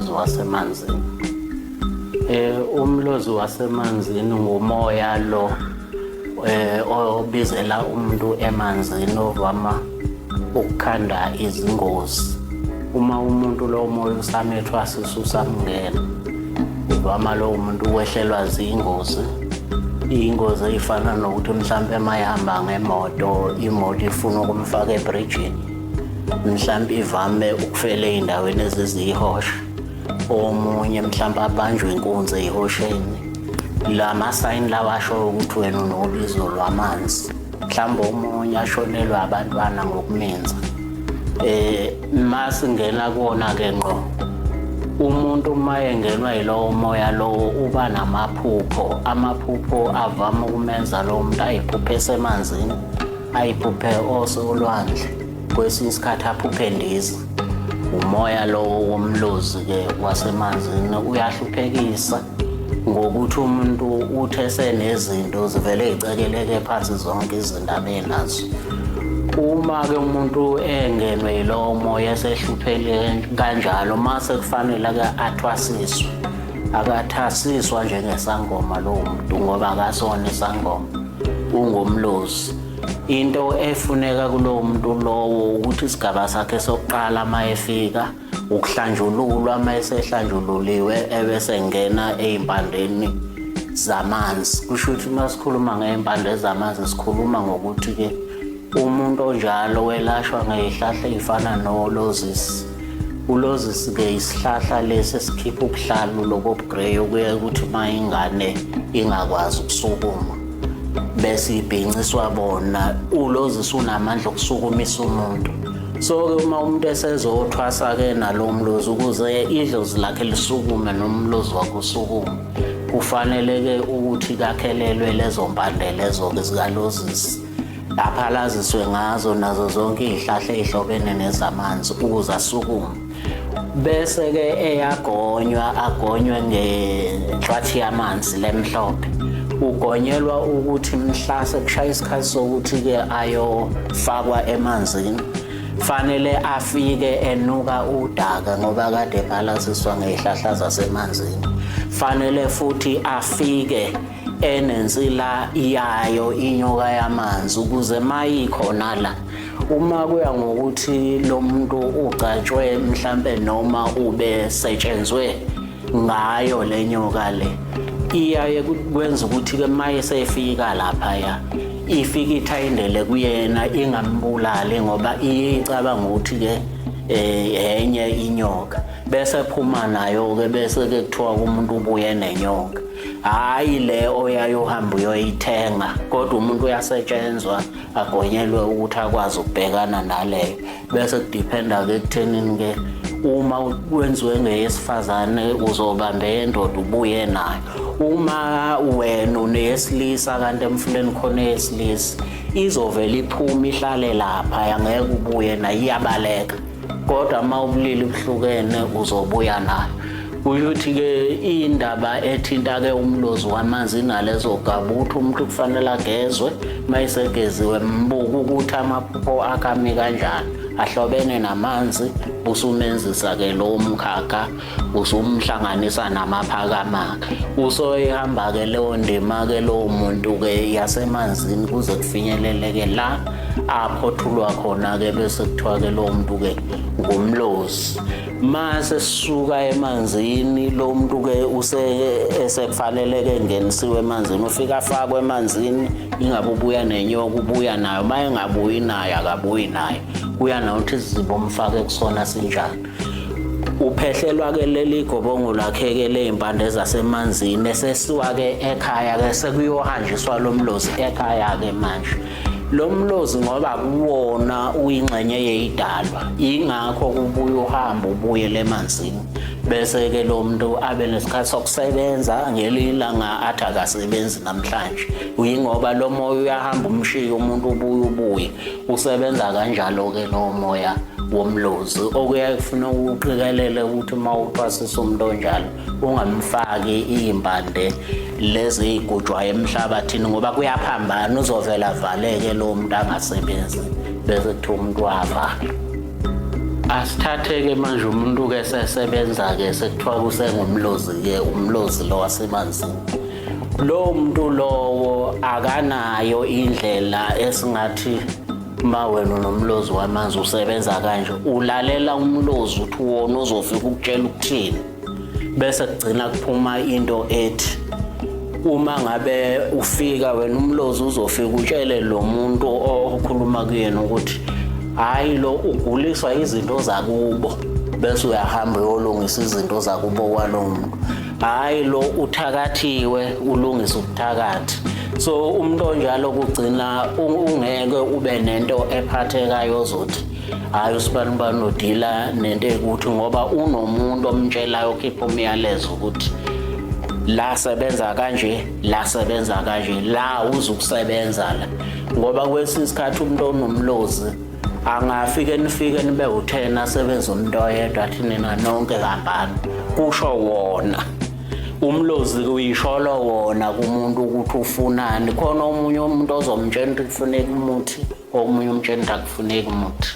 Wasemanzini. Umlozi wasemanzini ngumoya lo obizela umuntu emanzini, ovama ukukhanda izingozi. Uma umuntu lo moya usamethwasisa, usamngena, uvama lowo muntu ukwehlelwa zingozi, iy'ngozi ey'fana nokuthi mhlampe uma ehamba ngemoto, imoto ifuna ukumfaka ebrijini, mhlampe ivame ukufela ey'ndaweni ezizihosha. Omunye mhlampe abanjwe inkunzi ey'hosheni. La masayini lawa ashoyo ukuthi wena unobizo lwamanzi. Mhlawumbe omunye ashonelwe abantwana ngokuminza. Masingena kuwona ke ngqo, umuntu uma engenwa yilowo moya lowo uba namaphupho. Amaphupho avama ukumenza lowo muntu ayiphuphe esemanzini, ayiphuphe osolwandle, kwesinye isikhathi aphuphe endiza. Umoya lowo womlozi-ke wasemanzini uyahluphekisa ngokuthi umuntu uthi esenezinto zivele yicekeleke phansi zonke izinto abenazo. Uma-ke umuntu engenwe yilowo moya, esehluphekile kanjalo, mase kufanele-ke athwasiswe, akathasiswa njengesangoma lowo muntu ngoba akasona isangoma, ungumlozi. Into efuneka kulowo muntu lowo ukuthi isigaba sakhe sokuqala uma efika ukuhlanjululwa. Uma esehlanjululiwe, ebese ngena ey'mpandeni zamanzi. Kusho ukuthi uma sikhuluma ngey'mpande zamanzi, sikhuluma ngokuthi-ke umuntu onjalo welashwa ngey'hlahla ey'fana nolozisi. Ulozisi-ke isihlahla lesi esikhipha ubuhlalu lobo obu-grey, okuye ukuthi uma ingane ingakwazi ukusukuma bese ibhinciswa bona. Ulozisi unamandla okusukumisa umuntu. So-ke uma umuntu esezothwasa-ke nalowo mlozi, ukuze idlozi lakhe lisukume nomlozi wakhe usukume, kufanele-ke ukuthi kakhelelwe lezo mpande lezo-ke zikalozisi, aphalaziswe ngazo nazo zonke iy'hlahla ey'hlobene nezamanzi ukuze asukume. Bese-ke eyagonywa, agonywe ngenhlwathi yamanzi lemhlophe. Ugonyelwa ukuthi mhla sekushaya isikhathi sokuthi-ke ayofakwa emanzini, fanele afike enuka udaka ngoba kade ephalaziswa ngey'hlahla zasemanzini. Fanele futhi afike enensila yayo inyoka yamanzi, ukuze mayikhona la, uma kuya ngokuthi lo muntu ugcatshwe mhlampe noma ubesetshenzwe ngayo le nyoka le, iyaye kwenza ukuthi-ke maye sefika laphaya, ifike ithayindele kuyena, ingambulali ngoba iye icabanga ukuthi-ke enye inyoka. Bese phuma nayo-ke, bese-ke kuthiwa kumuntu ubuye nenyoka, hhayi le oyaye uhambe uyoyithenga, kodwa umuntu uyasetshenzwa, agonyelwe ukuthi akwazi ukubhekana naleyo. Bese kudiphenda-ke ekuthenini-ke uma kwenziwe ngeyesifazane, uzobamba endoda ubuye nayo. Uma wena uneyesilisa kanti emfuleni khona eyesilisa, izovele iphume ihlale lapha, angeke ubuye nayo, iyabaleka. Kodwa uma ubulili buhlukene, uzobuya nayo. Kusho ukuthi-ke indaba ethinta-ke umlozi wamanzi inalezo gaba, ukuthi umuntu kufanele agezwe. Uma esegeziwe, mbuka ukuthi amaphupho akhe ami kanjani ahlobene namanzi, usumenzisa-ke lowo mkhakha, usumhlanganisa namaphakamakhe, usoyihamba-ke leyo ndima-ke lowo muntu-ke yasemanzini kuze kufinyeleleke la aphothulwa khona-ke, bese kuthiwa-ke lowo muntu-ke ngumlozi. Mase sisuka emanzini, lo muntu-ke esekufanele-ke ngenisiwe emanzini, ufika afakwe emanzini. Ingabe ubuya nenyoka, ubuya nayo. Uma engabuyi nayo, akabuyi nayo, kuya nokuthi isiziba omfake kusona sinjani. Uphehlelwa-ke leli gobongo lakhe-ke ley'mpande zasemanzini, esesiwa-ke ekhaya-ke, sekuyohanjiswa lo mlozi ekhaya-ke manje. Lo mlozi ngoba kuwona uyingxenye yeyidalwa, ingakho kubuye uhambe ubuyele emanzini, bese-ke lo muntu abe nesikhathi sokusebenza. Ngelinye ilanga athi akasebenzi namhlanje, uyingoba lo moya uyahamba umshiye umuntu, ubuye ubuye usebenza kanjalo-ke lowo moya womlozi. Okuyaye kufuna uqikelele ukuthi uma uthwasisa umuntu onjalo, ungamfaki iy'mpande lezi ey'gujwayo emhlabathini ngoba kuyaphambana, uzovela avaleke lowo muntu, angasebenzi, bese kuthiwa umuntu wavala. Asithathe-ke manje umuntu-ke sesebenza-ke sekuthiwa kusengumlozi-ke, umlozi lo wasemanzini. Lowo muntu lowo akanayo indlela esingathi ma wena unomlozi wamanzi usebenza kanje, ulalela umlozi uthi wona uzofika ukutshela ukuthini, bese kugcina kuphuma into ethi uma ngabe ufika wena umlozi uzofika utshele lo muntu okhuluma kuyena ukuthi hhayi, lo uguliswa izinto zakubo, bese uyahamba uyolungisa izinto zakubo kwalowo muntu. Hhayi, lo uthakathiwe, ulungisa ubuthakathi. So umuntu onjalo kugcina ungeke ube nento ephathekayo ozothi hhayi, usibanibani udila nento ekuthi, ngoba unomuntu omtshelayo okhipha umyalezo ukuthi la sebenza kanje, la sebenza kanje, la uzukusebenza la. Ngoba kwesinye isikhathi umuntu onomlozi angafike nifike nibe u-10, asebenza umuntu oyedwa, athi nina nonke hambani. Kusho wona umlozi, kuyisholo wona kumuntu ukuthi ufunani. Khona omunye umuntu ozomtshela ukuthi kufuneka umuthi, omunye umtshela ukuthi akufuneki umuthi.